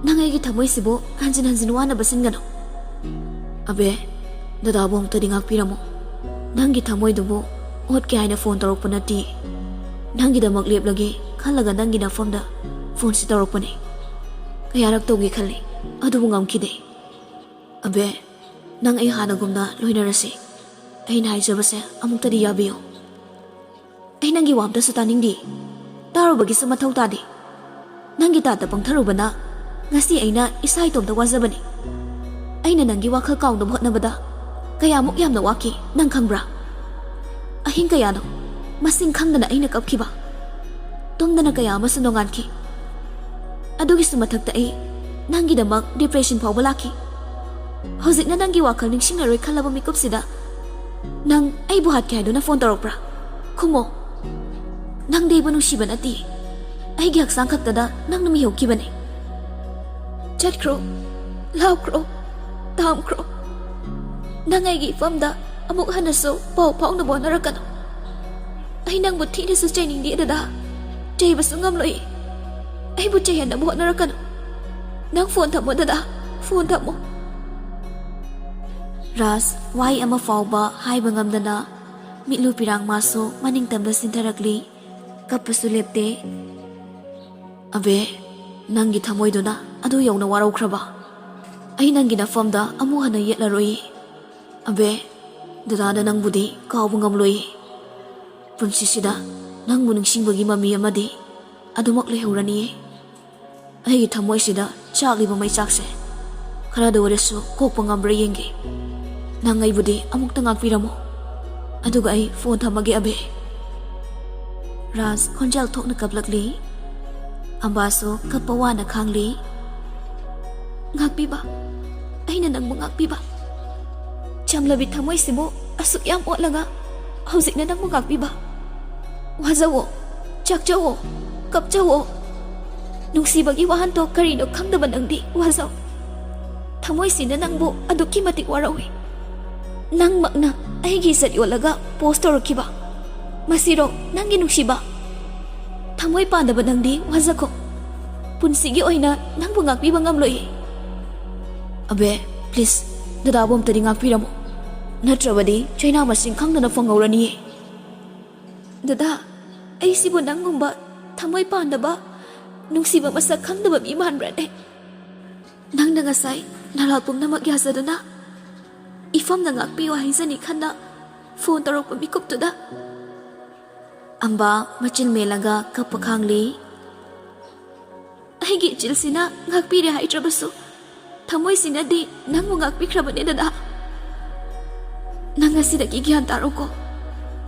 ꯅꯪ ꯑꯩꯒꯤ ꯊꯃꯣꯏꯁꯤꯕꯨ ꯍꯟꯖꯤꯟ ꯍꯟꯖꯤꯟ ꯋꯥꯅꯕ ꯁꯤꯟꯒꯅꯨ꯫ ꯑꯕꯦ, ꯗꯗꯥꯕꯨ ꯑꯃꯨꯛꯇꯗꯤ ꯉꯥꯛꯄꯤꯔꯝꯃꯨ꯫ ꯅꯪꯒꯤ ꯊꯃꯣꯏꯗꯨꯕꯨ ꯑꯣꯠꯀꯦ ꯍꯥꯏꯅ ꯐꯣꯟ ꯇꯧꯔꯛꯄ ꯅꯠꯇꯦ꯫ ꯅꯪꯒꯤꯗꯃꯛ ꯂꯦꯞꯂꯒꯦ ꯈꯜꯂꯒ ꯅꯪꯒꯤ ꯅꯐꯝꯗ ꯐꯣꯟꯁꯤ ꯇꯧꯔꯛꯄꯅꯦ꯫ ꯀꯌꯥꯔꯛ ꯇꯧꯒꯦ ꯈꯜꯂꯤ, ꯑꯗꯨꯕꯨ ꯉꯝꯈꯤꯗꯦ꯫ ꯑꯕꯦ, ꯅꯪ ꯑꯩ ꯍꯥꯟꯅꯒꯨꯝꯅ ꯂꯣꯏꯅꯔꯁꯤ꯫ ꯑꯩꯅ ꯍꯥꯏꯖꯕꯁꯦ ꯑꯃꯨꯛꯇꯗꯤ ꯌꯥꯕꯤꯌꯨ꯫ ꯑꯩ ꯅꯪꯒꯤ ꯋꯥ ꯑꯝꯇꯁꯨ ꯇꯥꯅꯤꯡꯗꯦ꯫ ꯇꯥꯔꯨꯕꯒꯤꯁꯨ ꯃꯊꯧ ꯇꯥꯗꯦ꯫ ꯅꯪꯒꯤ ꯇꯥꯠꯇ ꯄꯪꯊꯔꯨꯕꯅ ꯉꯁꯤ ꯑꯩꯅ ꯏꯁꯥ ꯏꯇꯣꯝꯇ ꯋꯥꯖꯕꯅꯤ꯫ ꯑꯩꯅ ꯅꯪꯒꯤ ꯋꯥꯈꯜ ꯀꯥꯎꯅꯕ ꯍꯣꯠꯅꯕꯗ ꯀꯌꯥꯃꯨꯛ ꯌꯥꯝꯅ ꯋꯥꯈꯤ ꯅꯪ ꯈꯪꯕ꯭ꯔꯥ? ꯑꯍꯤꯡ ꯀꯌꯥꯅꯣ ꯃꯁꯤꯡ ꯈꯪꯗꯅ ꯑꯩꯅ ꯀꯞꯈꯤꯕ꯫ ꯇꯨꯝꯗꯅ ꯀꯌꯥ ꯑꯃꯁꯨ ꯅꯣꯡꯉꯥꯟꯈꯤ꯫ ꯑꯗꯨꯒꯤꯁꯨ ꯃꯊꯛꯇ ꯑꯩ ꯅꯪꯒꯤꯗꯃꯛ ꯗꯤꯄ꯭ꯔꯦꯁꯟ ꯐꯥꯎꯕ ꯂꯥꯛꯈꯤ꯫ ꯍꯧꯖꯤꯛꯅ ꯅꯪꯒꯤ ꯋꯥꯈꯜ ꯅꯤꯡꯁꯤꯡꯂꯔꯣꯏ ꯈꯜꯂꯕ ꯃꯤꯀꯨꯞꯁꯤꯗ ꯅꯪ ꯑꯩꯕꯨ ꯍꯥꯠꯀꯦ ꯍꯥꯏꯗꯨꯅ ꯐꯣꯟ ꯇꯧꯔꯛꯄ꯭ꯔꯥ? ꯈꯨꯝꯃꯣ꯫ ꯅꯪꯗꯤ ꯑꯩꯕꯨ ꯅꯨꯡꯁꯤꯕ ꯅꯠꯇꯦ꯫ ꯑꯩꯒꯤ ꯍꯛꯆꯥꯡ ꯈꯛꯇꯗ ꯅꯪꯅ ꯃꯤꯍꯧꯈꯤꯕꯅꯦ꯫ ꯆꯠꯈ꯭ꯔꯣ, ꯂꯥꯞꯈ꯭ꯔꯣ, ꯇꯥꯝꯈ꯭ꯔꯣ꯫ ꯅꯪ ꯑꯩꯒꯤ ꯏꯐꯝꯗ ꯑꯃꯨꯛ ꯍꯟꯅꯁꯨ ꯄꯥꯎ ꯐꯥꯎꯅꯕ ꯍꯣꯠꯅꯔꯛꯀꯅꯨ꯫ ꯑꯩ ꯅꯪꯕꯨ ꯊꯤꯅꯁꯨ ꯆꯩꯅꯤꯡꯗꯦ ꯗꯗꯥ꯫ ꯆꯩꯕꯁꯨ ꯉꯝꯂꯣꯏ꯫ ꯑꯩꯕꯨ ꯆꯩꯍꯟꯅꯕ ꯍꯣꯠꯅꯔꯛꯀꯅꯨ꯫ ꯅꯪ ꯐꯣꯟ ꯊꯝꯃꯣ ꯗꯗꯥ, ꯐꯣꯟ ꯊꯝꯃꯣ꯫ ꯔꯥꯖ ꯋꯥꯍꯩ ꯑꯃ ꯐꯥꯎꯕ ꯍꯥꯏꯕ ꯉꯝꯗꯅ ꯃꯤꯠꯂꯨ ꯄꯤꯔꯥꯡ ꯃꯥꯁꯨ ꯃꯅꯤꯡꯇꯝꯅ ꯆꯤꯟꯊꯔꯛꯂꯤ꯫ ꯀꯞꯄꯁꯨ ꯂꯦꯞꯇꯦ꯫ "ꯑꯕꯦ, ꯅꯪꯒꯤ ꯊꯃꯣꯏꯗꯨꯅ ꯑꯗꯨ ꯌꯧꯅ ꯋꯥꯔꯧꯈ꯭ꯔꯕ? ꯑꯩ ꯅꯪꯒꯤ ꯅꯐꯝꯗ ꯑꯃꯨꯛ ꯍꯟꯅ ꯌꯦꯠꯂꯔꯣꯏ꯫ ꯑꯕꯦ, ꯗꯗꯥꯅ ꯅꯪꯕꯨꯗꯤ ꯀꯥꯎꯕ ꯉꯝꯂꯣꯏ꯫ ꯄꯨꯟꯁꯤꯁꯤꯗ ꯅꯪꯕꯨ ꯅꯤꯡꯁꯤꯡꯕꯒꯤ ꯃꯃꯤ ꯑꯃꯗꯤ ꯑꯗꯨꯃꯛ ꯂꯩꯍꯧꯔꯅꯤꯌꯦ꯫ ꯑꯩꯒꯤ ꯊꯃꯣꯏꯁꯤꯗ ꯆꯥꯛꯂꯤꯕ ꯃꯩꯆꯥꯛꯁꯦ ꯈꯔꯗ ꯑꯣꯏꯔꯁꯨ ꯀꯣꯛꯄ ꯉꯝꯕ꯭ꯔꯥ ꯌꯦꯡꯒꯦ꯫ ꯅꯪ ꯑꯩꯕꯨꯗꯤ ꯑꯃꯨꯛꯇ ꯉꯥꯛꯄꯤꯔꯝꯃꯣ꯫ ꯑꯗꯨꯒ ꯑꯩ ꯐꯣꯟ ꯊꯝꯃꯒꯦ, ꯑꯕꯦ꯫" ꯔꯥꯖ ꯈꯣꯟꯖꯦꯜ ꯊꯣꯛꯅ ꯀꯞꯂꯛꯂꯤ꯫ ꯑꯝꯕꯥꯁꯨ ꯀꯞꯄ ꯋꯥꯅ ꯈꯥꯡꯂꯤ꯫ "ꯉꯥꯛꯄꯤꯕ, ꯑꯩꯅ ꯅꯪꯕꯨ ꯉꯥꯛꯄꯤꯕ꯫ ꯆꯝꯂꯕꯤ ꯊꯃꯣꯏꯁꯤꯕꯨ ꯑꯁꯨꯛ ꯌꯥꯝ ꯑꯣꯠꯂꯒ ꯍꯧꯖꯤꯛꯅ ꯅꯪꯕꯨ ꯉꯥꯛꯄꯤꯕ꯫ ꯋꯥꯖꯧꯋꯣ, ꯆꯥꯛꯆꯧꯋꯣ, ꯀꯞꯆꯧꯋꯣ꯫ ꯅꯨꯡꯁꯤꯕꯒꯤ ꯋꯥꯍꯟꯊꯣꯛ ꯀꯔꯤꯅꯣ ꯈꯪꯗꯕ ꯅꯪꯗꯤ ꯋꯥꯖꯧ꯫ ꯊꯃꯣꯏꯁꯤꯅ ꯅꯪꯕꯨ ꯑꯗꯨꯛꯀꯤ ꯃꯇꯤꯛ ꯋꯥꯔꯧꯏ꯫ ꯅꯪꯃꯛꯅ ꯑꯩꯒꯤ ꯏꯖꯠ ꯌꯣꯜꯂꯒ ꯄꯣꯁ ꯇꯧꯔꯛꯈꯤꯕ꯫ ꯃꯁꯤꯔꯣ ꯅꯪꯒꯤ ꯅꯨꯡꯁꯤꯕ? ꯊꯃꯣꯏ ꯄꯥꯟꯗꯕ ꯅꯪꯗꯤ ꯋꯥꯖꯈꯣ꯫ ꯄꯨꯟꯁꯤꯒꯤ ꯑꯣꯏꯅ ꯅꯪꯕꯨ ꯉꯥꯛꯄꯤꯕ ꯉꯝꯂꯣꯏꯌꯦ꯫" "ꯑꯕꯦ, ꯄ꯭ꯂꯤꯖ, ꯗꯗꯥꯕꯨ ꯑꯝꯇꯗꯤ ꯉꯥꯛꯄꯤꯔꯝꯃꯣ꯫ ꯅꯠꯇ꯭ꯔꯕꯗꯤ ꯆꯩꯅꯥ ꯃꯁꯤꯡ ꯈꯪꯗꯅ ꯐꯪꯍꯧꯔꯅꯤꯌꯦ꯫" "ꯗꯗꯥ, ꯑꯩꯁꯤꯕꯨ ꯅꯪꯒꯨꯝꯕ ꯊꯃꯣꯏ ꯄꯥꯟꯗꯕ, ꯅꯨꯡꯁꯤꯕ ꯃꯁꯛ ꯈꯪꯗꯕ ꯃꯤ ꯃꯥꯟꯕ꯭ꯔꯅꯦ? ꯅꯪꯅ ꯉꯁꯥꯏ ꯅꯂꯥ ꯄꯨꯝꯅꯃꯛ ꯌꯥꯖꯗꯨꯅ ꯏꯐꯝꯅ ꯉꯥꯛꯄꯤꯌꯨ ꯍꯥꯏꯖꯅꯤ ꯈꯟꯅ ꯐꯣꯟ ꯇꯧꯔꯛꯄ ꯃꯤꯀꯨꯞꯇꯨꯗ꯫" ꯑꯝꯕꯥ ꯃꯆꯤꯟ ꯃꯦꯜꯂꯒ ꯀꯞꯄ ꯈꯥꯡꯂꯤ꯫ "ꯑꯩꯒꯤ ꯏꯆꯤꯜꯁꯤꯅ ꯉꯥꯛꯄꯤꯔꯦ ꯍꯥꯏꯗ꯭ꯔꯕꯁꯨ, ꯊꯃꯣꯏꯁꯤꯅꯗꯤ ꯅꯪꯕꯨ ꯉꯥꯛꯄꯤꯈ꯭ꯔꯕꯅꯦ, ꯗꯗꯥ꯫ ꯅꯪ ꯉꯁꯤꯗꯒꯤ ꯒ꯭ꯌꯥꯟ ꯇꯥꯔꯣꯀꯣ꯫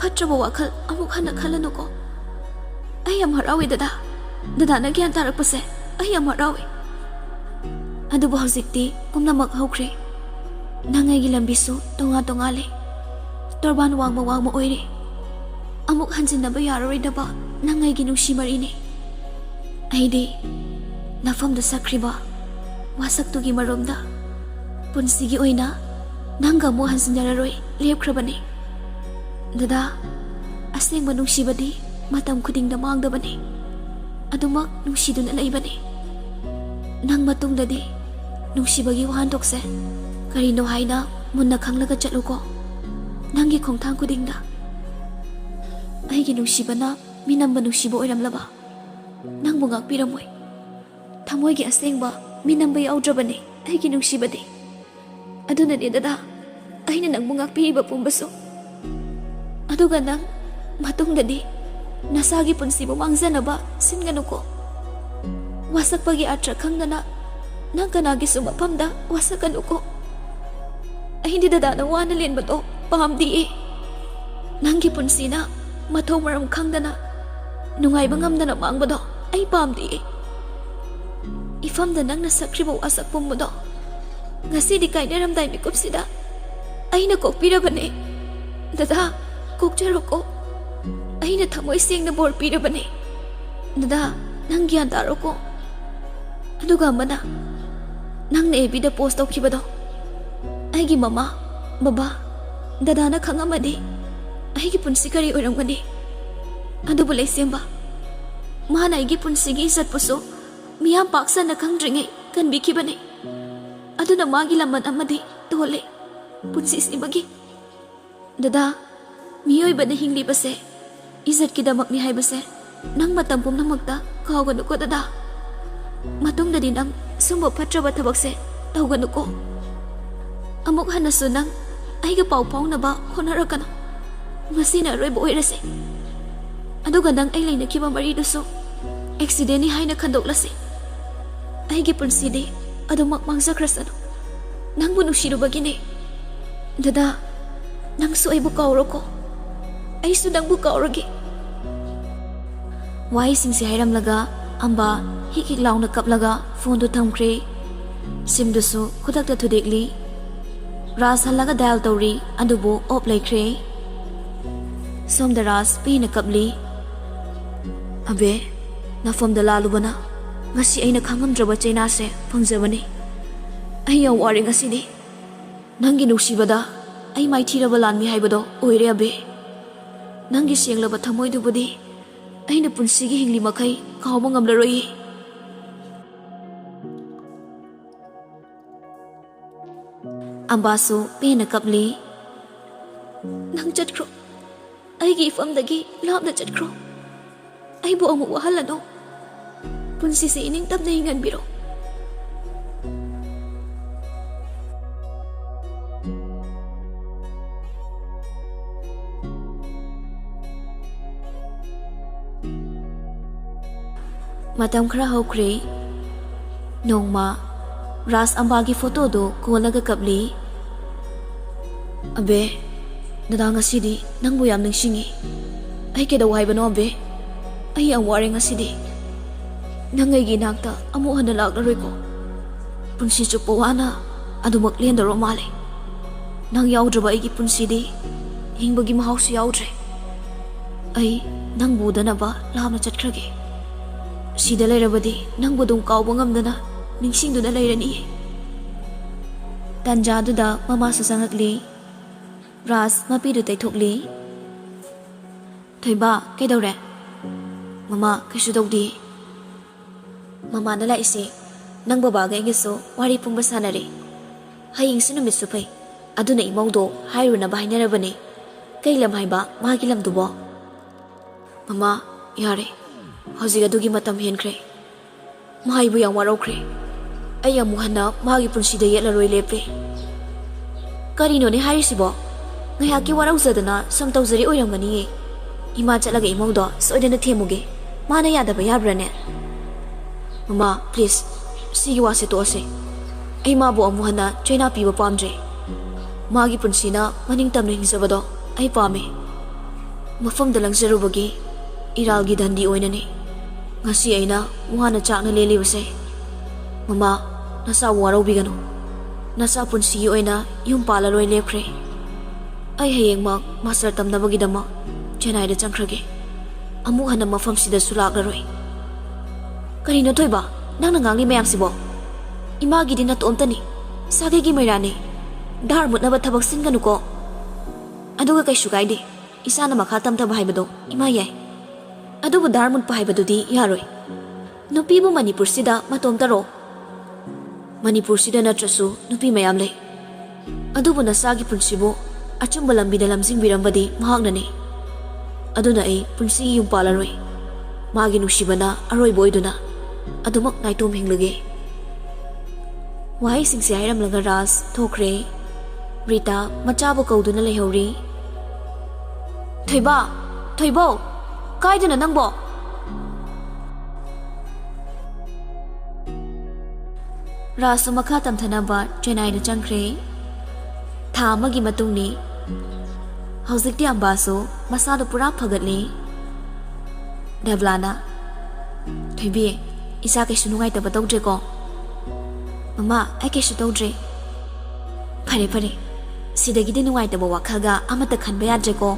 ꯐꯠꯇ꯭ꯔꯕ ꯋꯥꯈꯜ ꯑꯃꯨꯛ ꯍꯟꯅ ꯈꯜꯂꯅꯨꯀꯣ꯫ ꯑꯩ ꯌꯥꯝ ꯍꯔꯥꯎꯋꯦ, ꯗꯗꯥ꯫ ꯗꯗꯥꯅ ꯒ꯭ꯌꯥꯟ ꯇꯥꯔꯛꯄꯁꯦ ꯑꯩ ꯌꯥꯝ ꯍꯔꯥꯎꯋꯦ꯫ ꯑꯗꯨꯕꯨ ꯍꯧꯖꯤꯛꯇꯤ ꯄꯨꯝꯅꯃꯛ ꯍꯧꯈ꯭ꯔꯦ꯫ ꯅꯪ ꯑꯩꯒꯤ ꯂꯝꯕꯤꯁꯨ ꯇꯣꯉꯥꯟ ꯇꯣꯉꯥꯜꯂꯦ꯫ ꯇꯣꯔꯕꯥꯟ ꯋꯥꯡꯃ ꯋꯥꯡꯃ ꯑꯣꯏꯔꯦ꯫ ꯑꯃꯨꯛ ꯍꯟꯖꯤꯟꯅꯕ ꯌꯥꯔꯔꯣꯏꯗꯕ ꯅꯪ ꯑꯩꯒꯤ ꯅꯨꯡꯁꯤ ꯃꯔꯤꯅꯤ꯫ ꯑꯩꯗꯤ ꯅꯐꯝꯗ ꯁꯛꯈ꯭ꯔꯤꯕ ꯋꯥꯁꯛꯇꯨꯒꯤ ꯃꯔꯨꯝꯗ ꯄꯨꯟꯁꯤꯒꯤ ꯑꯣꯏꯅ ꯅꯪꯒ ꯑꯃꯨꯛ ꯍꯟꯖꯤꯟꯅꯔꯔꯣꯏ ꯂꯦꯞꯈ꯭ꯔꯕꯅꯤ꯫ ꯗꯗꯥ, ꯑꯁꯦꯡꯕ ꯅꯨꯡꯁꯤꯕꯗꯤ ꯃꯇꯝ ꯈꯨꯗꯤꯡꯗ ꯃꯥꯡꯗꯕꯅꯤ꯫ ꯑꯗꯨꯃꯛ ꯅꯨꯡꯁꯤꯗꯨꯅ ꯂꯩꯕꯅꯤ꯫ ꯅꯪ ꯃꯇꯨꯡꯗꯗꯤ ꯅꯨꯡꯁꯤꯕꯒꯤ ꯋꯥꯍꯟꯊꯣꯛꯁꯦ ꯀꯔꯤꯅꯣ ꯍꯥꯏꯅ ꯃꯨꯟꯅ ꯈꯪꯂꯒ ꯆꯠꯂꯨꯀꯣ, ꯅꯪꯒꯤ ꯈꯣꯡꯊꯥꯡ ꯈꯨꯗꯤꯡꯗ꯫ ꯑꯩꯒꯤ ꯅꯨꯡꯁꯤꯕꯅ ꯃꯤꯅꯝꯕ ꯅꯨꯡꯁꯤꯕ ꯑꯣꯏꯔꯝꯂꯕ ꯅꯪꯕꯨ ꯉꯥꯛꯄꯤꯔꯝꯃꯣꯏ꯫ ꯊꯃꯣꯏꯒꯤ ꯑꯁꯦꯡꯕ ꯃꯤꯅꯝꯕ ꯌꯥꯎꯗ꯭ꯔꯕꯅꯤ ꯑꯩꯒꯤ ꯅꯨꯡꯁꯤꯕꯗꯤ꯫ ꯑꯗꯨꯅꯅꯦ ꯗꯗꯥ, ꯑꯩꯅ ꯅꯪꯕꯨ ꯉꯥꯛꯄꯤꯔꯤꯕ ꯄꯨꯝꯕꯁꯨ꯫ ꯑꯗꯨꯒ ꯅꯪ ꯃꯇꯨꯡꯗꯗꯤ ꯅꯁꯥꯒꯤ ꯄꯨꯟꯁꯤꯕꯨ ꯃꯥꯡꯖꯅꯕ ꯁꯤꯟꯒꯅꯨꯀꯣ꯫ ꯋꯥꯁꯛꯄꯒꯤ ꯑꯥꯔꯊ ꯈꯪꯗꯅ ꯅꯪ ꯀꯅꯥꯒꯤꯁꯨ ꯃꯐꯝꯗ ꯋꯥꯁꯛꯀꯅꯨꯀꯣ꯫ ꯑꯩꯗꯤ ꯗꯗꯥꯅ ꯋꯥꯅ ꯂꯦꯟꯕꯗꯣ ꯄꯥꯝꯗꯤꯌꯦ꯫ ꯅꯪꯒꯤ ꯄꯨꯟꯁꯤꯅ ꯃꯊꯣꯡ ꯃꯔꯝ ꯈꯪꯗꯅ ꯅꯨꯡꯉꯥꯏꯕ ꯉꯝꯗꯅ ꯃꯥꯡꯕꯗꯣ ꯑꯩ ꯄꯥꯝꯗꯤꯌꯦ꯫ ꯏꯐꯝꯗ ꯅꯪꯅ ꯁꯛꯈ꯭ꯔꯤꯕ ꯋꯥꯁꯛ ꯄꯨꯝꯕꯗꯣ ꯉꯁꯤꯗꯤ ꯀꯥꯏꯅꯔꯝꯗꯥꯏ ꯃꯤꯀꯨꯞꯁꯤꯗ ꯑꯩꯅ ꯀꯣꯛꯄꯤꯔꯕꯅꯦ꯫ ꯗꯗꯥ, ꯀꯣꯛꯆꯔꯣꯀꯣ꯫ ꯑꯩꯅ ꯊꯃꯣꯏ ꯁꯦꯡꯅ ꯕꯣꯔ ꯄꯤꯔꯕꯅꯦ꯫ ꯗꯗꯥ, ꯅꯪ ꯒ꯭ꯌꯥꯟ ꯇꯥꯔꯣꯀꯣ꯫ ꯑꯗꯨꯒ ꯑꯃꯅ, ꯅꯪꯅ ꯑꯦꯐ ꯕꯤꯗ ꯄꯣꯁ ꯇꯧꯈꯤꯕꯗꯣ, ꯑꯩꯒꯤ ꯃꯃꯥ, ꯕꯕꯥ, ꯗꯗꯥꯅ ꯈꯪꯉꯝꯃꯗꯤ ꯑꯩꯒꯤ ꯄꯨꯟꯁꯤ ꯀꯔꯤ ꯑꯣꯏꯔꯝꯒꯅꯤ? ꯑꯗꯨꯕꯨ ꯂꯩꯁꯦꯝꯕ, ꯃꯥꯅ ꯑꯩꯒꯤ ꯄꯨꯟꯁꯤꯒꯤ ꯏꯖꯠꯄꯨꯁꯨ ꯃꯤꯌꯥꯝ ꯄꯥꯛ ꯁꯟꯅ ꯈꯪꯗ꯭ꯔꯤꯉꯩ ꯀꯟꯕꯤꯈꯤꯕꯅꯤ꯫ ꯑꯗꯨꯅ ꯃꯥꯒꯤ ꯂꯃꯟ ꯑꯃꯗꯤ ꯇꯣꯜꯂꯦ ꯄꯨꯟꯁꯤ ꯁꯤꯕꯒꯤ꯫ ꯗꯗꯥ, ꯃꯤꯑꯣꯏꯕꯅ ꯍꯤꯡꯂꯤꯕꯁꯦ ꯏꯖꯠꯀꯤꯗꯃꯛꯅꯤ ꯍꯥꯏꯕꯁꯦ ꯅꯪ ꯃꯇꯝ ꯄꯨꯝꯅꯃꯛꯇ ꯀꯥꯎꯒꯅꯨꯀꯣ ꯗꯗꯥ꯫ ꯃꯇꯨꯡꯗꯗꯤ ꯅꯪ ꯁꯨꯝꯕ ꯐꯠꯇ꯭ꯔꯕ ꯊꯕꯛꯁꯦ ꯇꯧꯒꯅꯨꯀꯣ꯫ ꯑꯃꯨꯛ ꯍꯟꯅꯁꯨ ꯅꯪ ꯑꯩꯒ ꯄꯥꯎ ꯐꯥꯎꯅꯕ ꯍꯣꯠꯅꯔꯛꯀꯅꯨ꯫ ꯃꯁꯤꯅ ꯑꯔꯣꯏꯕ ꯑꯣꯏꯔꯁꯦ꯫ ꯑꯗꯨꯒ ꯅꯪ ꯑꯩ ꯂꯩꯅꯈꯤꯕ ꯃꯔꯤꯗꯨꯁꯨ ꯑꯦꯛꯁꯤꯗꯦꯟꯅꯤ ꯍꯥꯏꯅ ꯈꯟꯗꯣꯛꯂꯁꯤ꯫ ꯑꯩꯒꯤ ꯄꯨꯟꯁꯤꯗꯤ ꯑꯗꯨꯃꯛ ꯃꯥꯡꯖꯈ꯭ꯔꯁꯅꯨ꯫ ꯅꯪꯕꯨ ꯅꯨꯡꯁꯤꯔꯨꯕꯒꯤꯅꯦ꯫ ꯗꯗꯥ, ꯅꯪꯁꯨ ꯑꯩꯕꯨ ꯀꯥꯎꯔꯣꯀꯣ꯫ ꯑꯩꯁꯨ ꯅꯪꯕꯨ ꯀꯥꯎꯔꯒꯦ꯫ ꯋꯥꯍꯩꯁꯤꯡꯁꯤ ꯍꯥꯏꯔꯝꯂꯒ ꯑꯝꯕꯥ ꯍꯤꯛ ꯍꯤꯛ ꯂꯥꯎꯅ ꯀꯞꯂꯒ ꯐꯣꯟꯗꯨ ꯊꯝꯈ꯭ꯔꯦ꯫ ꯁꯤꯝꯗꯨꯁꯨ ꯈꯨꯗꯛꯇ ꯊꯨꯗꯦꯛꯂꯤ꯫ ꯔꯥꯖ ꯍꯜꯂꯒ ꯗꯥꯏꯜ ꯇꯧꯔꯤ, ꯑꯗꯨꯕꯨ ꯑꯣꯞ ꯂꯩꯈ꯭ꯔꯦ꯫ ꯁꯣꯝꯗ ꯔꯥꯖ ꯄꯦꯟꯅ ꯀꯞꯂꯤ꯫ "ꯑꯕꯦ, ꯅꯐꯝꯗ ꯂꯥꯜꯂꯨꯕꯅ ꯉꯁꯤ ꯑꯩꯅ ꯈꯪꯉꯝꯗ꯭ꯔꯕ ꯆꯩꯅꯥꯁꯦ ꯐꯪꯖꯕꯅꯤ꯫ ꯑꯩ ꯌꯥꯝ ꯋꯥꯔꯦ ꯉꯁꯤꯗꯤ꯫ ꯅꯪꯒꯤ ꯅꯨꯡꯁꯤꯕꯗ ꯑꯩ ꯃꯥꯏꯊꯤꯔꯕ ꯂꯥꯟꯃꯤ ꯍꯥꯏꯕꯗꯣ ꯑꯣꯏꯔꯦ, ꯑꯕꯦ꯫ ꯅꯪꯒꯤ ꯁꯦꯡꯂꯕ ꯊꯃꯣꯏꯗꯨꯕꯨꯗꯤ ꯑꯩꯅ ꯄꯨꯟꯁꯤꯒꯤ ꯍꯤꯡꯂꯤ ꯃꯈꯩ ꯀꯥꯎꯕ ꯉꯝꯂꯔꯣꯏꯌꯦ꯫" ꯑꯝꯕꯥꯁꯨ ꯄꯦꯟꯅ ꯀꯞꯂꯤ꯫ "ꯅꯪ ꯆꯠꯈ꯭ꯔꯣ, ꯑꯩꯒꯤ ꯏꯐꯝꯗꯒꯤ ꯂꯥꯞꯅ ꯆꯠꯈ꯭ꯔꯣ꯫ ꯑꯩꯕꯨ ꯑꯃꯨꯛ ꯋꯥꯍꯜꯂꯅꯨ꯫ ꯄꯨꯟꯁꯤꯁꯦ ꯏꯅꯤꯡꯇꯝꯅ ꯍꯤꯡꯍꯟꯕꯤꯔꯣ꯫" ꯃꯇꯝ ꯈꯔ ꯍꯧꯈ꯭ꯔꯦ꯫ ꯅꯣꯡꯃ ꯔꯥꯖ ꯑꯝꯕꯥꯒꯤ ꯐꯣꯇꯣꯗꯨ ꯀꯣꯜꯂꯒ ꯀꯞꯂꯤ꯫ "ꯑꯕꯦ, ꯗꯗꯥ, ꯉꯁꯤꯗꯤ ꯅꯪꯕꯨ ꯌꯥꯝ ꯅꯤꯡꯁꯤꯡꯉꯤ꯫ ꯑꯩ ꯀꯩꯗꯧ ꯍꯥꯏꯕꯅꯣ, ꯑꯕꯦ? ꯑꯩ ꯌꯥꯝ ꯋꯥꯔꯦ ꯉꯁꯤꯗꯤ꯫ ꯅꯪ ꯑꯩꯒꯤ ꯏꯅꯥꯛꯇ ꯑꯃꯨꯛ ꯍꯟꯅ ꯂꯥꯛꯂꯔꯣꯏꯀꯣ? ꯄꯨꯟꯁꯤ ꯆꯨꯞꯄ ꯋꯥꯅ ꯑꯗꯨꯃꯛ ꯂꯦꯟꯗꯧꯔ ꯃꯥꯜꯂꯦ꯫ ꯅꯪ ꯌꯥꯎꯗ꯭ꯔꯕ ꯑꯩꯒꯤ ꯄꯨꯟꯁꯤꯗꯤ ꯍꯤꯡꯕꯒꯤ ꯃꯍꯥꯎꯁꯨ ꯌꯥꯎꯗ꯭ꯔꯦ꯫ ꯑꯩ ꯅꯪꯕꯨ ꯎꯗꯅꯕ ꯂꯥꯞꯅ ꯆꯠꯈ꯭ꯔꯒꯦ꯫ ꯁꯤꯗ ꯂꯩꯔꯕꯗꯤ ꯅꯪꯕꯨ ꯑꯗꯨꯝ ꯀꯥꯎꯕ ꯉꯝꯗꯅ ꯅꯤꯡꯁꯤꯡꯗꯨꯅ ꯂꯩꯔꯅꯤꯌꯦ꯫" ꯇꯟꯖꯥꯗꯨꯗ ꯃꯃꯥꯁꯨ ꯆꯪꯂꯛꯂꯤ꯫ ꯔꯥꯖ ꯃꯄꯤꯗꯨ ꯇꯩꯊꯣꯛꯂꯤ꯫ "ꯊꯣꯏꯕ, ꯀꯩꯗꯧꯔꯦ?" "ꯃꯃꯥ, ꯀꯩꯁꯨ ꯇꯧꯗꯦ꯫" "ꯃꯃꯥꯅ ꯂꯥꯛꯏꯁꯦ ꯅꯪ ꯕꯕꯥꯒ ꯑꯩꯒꯁꯨ ꯋꯥꯔꯤ ꯄꯨꯝꯕ ꯁꯥꯟꯅꯔꯦ꯫ ꯍꯌꯦꯡꯁꯦ ꯅꯨꯃꯤꯠꯁꯨ ꯐꯩ, ꯑꯗꯨꯅ ꯏꯃꯧꯗꯣ ꯍꯥꯏꯔꯨꯅꯕ ꯍꯥꯏꯅꯔꯕꯅꯦ꯫ ꯀꯩ ꯂꯝ ꯍꯥꯏꯕ ꯃꯥꯒꯤ ꯂꯝꯗꯨꯕꯣ?" "ꯃꯃꯥ, ꯌꯥꯔꯦ, ꯍꯧꯖꯤꯛ ꯑꯗꯨꯒꯤ ꯃꯇꯝ ꯍꯦꯟꯈ꯭ꯔꯦ꯫ ꯃꯥ ꯑꯩꯕꯨ ꯌꯥꯝ ꯋꯥꯔꯧꯈ꯭ꯔꯦ꯫ ꯑꯩ ꯑꯃꯨꯛ ꯍꯟꯅ ꯃꯥꯒꯤ ꯄꯨꯟꯁꯤꯗ ꯌꯦꯠꯂꯔꯣꯏ ꯂꯦꯞꯄꯦ꯫" "ꯀꯔꯤꯅꯣꯅꯦ ꯍꯥꯏꯔꯤꯁꯤꯕꯣ? ꯉꯥꯏꯍꯥꯛꯀꯤ ꯋꯥꯔꯧꯖꯗꯅ ꯁꯨꯝ ꯇꯧꯖꯔꯤ ꯑꯣꯏꯔꯝꯒꯅꯤꯌꯦ꯫ ꯏꯃꯥ ꯆꯠꯂꯒ ꯏꯃꯧꯗꯣ ꯁꯣꯏꯗꯅ ꯊꯦꯝꯃꯨꯒꯦ꯫ ꯃꯥꯅ ꯌꯥꯗꯕ ꯌꯥꯕ꯭ꯔꯥꯅꯦ?" "ꯃꯃꯥ, please, ꯁꯤꯒꯤ ꯋꯥꯁꯦ ꯇꯣꯛꯑꯁꯦ꯫ ꯑꯩ ꯃꯥꯕꯨ ꯑꯃꯨꯛ ꯍꯟꯅ ꯆꯩꯅꯥ ꯄꯤꯕ ꯄꯥꯝꯗ꯭ꯔꯦ꯫ ꯃꯥꯒꯤ ꯄꯨꯟꯁꯤꯅ ꯃꯅꯤꯡ ꯇꯝꯅ ꯍꯤꯡꯖꯕꯗꯣ ꯑꯩ ꯄꯥꯝꯃꯦ꯫ ꯃꯐꯝꯗ ꯂꯪꯖꯔꯨꯕꯒꯤ ꯏꯔꯥꯜꯒꯤ ꯙꯟꯗꯤ ꯑꯣꯏꯅꯅꯤ ꯉꯁꯤ ꯑꯩꯅ ꯋꯥꯅ ꯆꯥꯛꯅ ꯂꯦꯜꯂꯤꯕꯁꯦ꯫ ꯃꯃꯥ, ꯅꯆꯥꯕꯨ ꯋꯥꯔꯧꯕꯤꯒꯅꯨ꯫ ꯅꯆꯥ ꯄꯨꯟꯁꯤꯒꯤ ꯑꯣꯏꯅ ꯌꯨꯝ ꯄꯥꯜꯂꯔꯣꯏ ꯂꯦꯞꯈ꯭ꯔꯦ꯫ ꯑꯩ ꯍꯌꯦꯡꯃꯛ ꯃꯥꯁꯇꯔ ꯇꯝꯅꯕꯒꯤꯗꯃꯛ ꯆꯦꯟꯅꯥꯏꯗ ꯆꯪꯈ꯭ꯔꯒꯦ꯫ ꯑꯃꯨꯛ ꯍꯟꯅ ꯃꯐꯝꯁꯤꯗꯁꯨ ꯂꯥꯛꯂꯔꯣꯏ꯫" "ꯀꯔꯤꯅꯣ ꯊꯣꯏꯕ, ꯅꯪꯅ ꯉꯥꯡꯂꯤ ꯃꯌꯥꯝꯁꯤꯕꯣ? ꯏꯃꯥꯒꯤꯗꯤ ꯅꯇꯣꯝꯇꯅꯤ, ꯁꯥꯒꯩꯒꯤ ꯃꯩꯔꯥꯅꯤ꯫ ꯙꯥꯔ ꯃꯨꯠꯅꯕ ꯊꯕꯛ ꯁꯤꯟꯒꯅꯨꯀꯣ꯫ ꯑꯗꯨꯒ ꯀꯩꯁꯨ ꯀꯥꯏꯗꯦ, ꯏꯆꯥꯅ ꯃꯈꯥ ꯇꯝꯊꯕ ꯍꯥꯏꯕꯗꯣ ꯏꯃꯥ ꯌꯥꯏ꯫ ꯑꯗꯨꯕꯨ ꯙꯥꯔ ꯃꯨꯠꯄ ꯍꯥꯏꯕꯗꯨꯗꯤ ꯌꯥꯔꯣꯏ꯫ ꯅꯨꯄꯤꯕꯨ ꯃꯅꯤꯄꯨꯔꯁꯤꯗ ꯃꯇꯣꯝꯇꯔꯣ? ꯃꯅꯤꯄꯨꯔꯁꯤꯗ ꯅꯠꯇ꯭ꯔꯁꯨ ꯅꯨꯄꯤ ꯃꯌꯥꯝ ꯂꯩ꯫ ꯑꯗꯨꯕꯨ ꯅꯆꯥꯒꯤ ꯄꯨꯟꯁꯤꯕꯨ ꯑꯆꯨꯝꯕ ꯂꯝꯕꯤꯗ ꯂꯝꯖꯤꯡꯕꯤꯔꯝꯕꯗꯤ ꯃꯍꯥꯛꯅꯅꯤ꯫ ꯑꯗꯨꯅ ꯑꯩ ꯄꯨꯟꯁꯤꯒꯤ ꯌꯨꯝ ꯄꯥꯜꯂꯔꯣꯏ꯫ ꯃꯥꯒꯤ ꯅꯨꯡꯁꯤꯕꯅ ꯑꯔꯣꯏꯕ ꯑꯣꯏꯗꯨꯅ ꯑꯗꯨꯃꯛ ꯅꯥꯏꯇꯣꯝ ꯍꯤꯡꯂꯒꯦ꯫ ꯋꯥꯍꯩꯁꯤꯡꯁꯦ ꯍꯥꯏꯔꯝꯂꯒ ꯔꯥꯖ ꯊꯣꯛꯈ꯭ꯔꯦ꯫ ꯔꯤꯇꯥ ꯃꯆꯥꯕꯨ ꯀꯧꯗꯨꯅ ꯂꯩꯍꯧꯔꯤ꯫ "ꯊꯣꯏꯕ! ꯊꯣꯏꯕꯧ! ꯀꯥꯏꯗꯅꯣ ꯅꯪꯕꯣ?" ꯔꯥꯖꯁꯨ ꯃꯈꯥ ꯇꯝꯊꯅꯕ ꯆꯦꯟꯅꯥꯏꯗ ꯆꯪꯈ꯭ꯔꯦ꯫ ꯊꯥ ꯑꯃꯒꯤ ꯃꯇꯨꯡꯅꯤ꯫ ꯍꯧꯖꯤꯛꯇꯤ ꯑꯝꯕꯥꯁꯨ ꯃꯁꯥꯗꯣ ꯄꯨꯔꯥ ꯐꯒꯠꯂꯦ꯫ ꯗꯦꯕꯂꯥꯅ, "ꯊꯣꯏꯕꯤ, ꯏꯆꯥ ꯀꯩꯁꯨ ꯅꯨꯡꯉꯥꯏꯇꯕ ꯇꯧꯗ꯭ꯔꯦꯀꯣ?" "ꯃꯃꯥ, ꯑꯩ ꯀꯩꯁꯨ ꯇꯧꯗ꯭ꯔꯦ꯫" "ꯐꯔꯦ, ꯐꯔꯦ꯫ ꯁꯤꯗꯒꯤꯗꯤ ꯅꯨꯡꯉꯥꯏꯇꯕ ꯋꯥꯈꯜꯒ ꯑꯃꯠꯇ ꯈꯟꯕ ꯌꯥꯗ꯭ꯔꯦꯀꯣ꯫